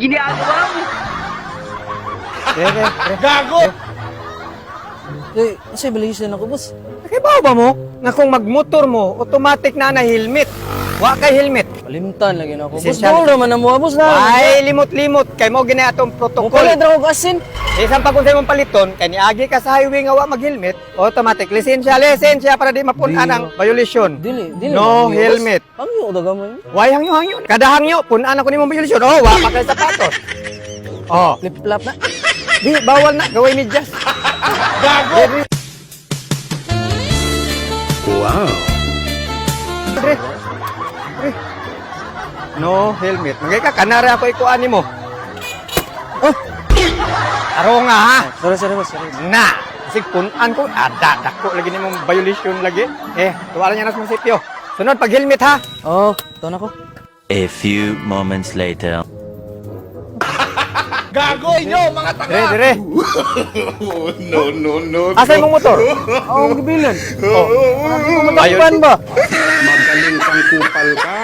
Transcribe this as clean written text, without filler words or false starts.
Ginagawa mo? Dire, dire. Gago! Eh, kasi violation ako, boss. Nakibaw ba mo nga kung magmotor mo, automatic na na helmet? Wa kay helmet. Palimtan lagi na ako. Boss, Lisensya. bawal naman na mo, ah, boss na. Ay, limot-limot kay mo gina atong protocol. Mupalit ra ko asin. Isang pag unsay mong paliton, kay niagi ka sa highway nga wa mag-helmet, automatic lisensya, lisensya para di mapun-an ang violation. Dili, dili. No hangyo, boss. helmet. Hangyo daga mo. Why hangyo hangyo? Kada hangyo, pun-an ako nimong violation. Oh, wa pa kay sapatos. Oh, Flip-flop na. di bawal na gawin medyas. Gago. Wow. Dre. Dre. No helmet. Mangay ka kanari ako ikuan nimo. Oh! Aro nga ha. Sorry, sorry, boss. Sorry. Na. Kasi punan ko, ada, dako lagi nimong violation lagi. Eh, tuwa niya na sa munisipyo. Sunod, pag helmet ha. Oh, ito na ko. A few moments later. Gago inyo, mga tanga! Dire, dire. No, no, no. Asa imong motor? Oh, gibilan. Oh. Matakpan ba? Magaling kang kupal ka.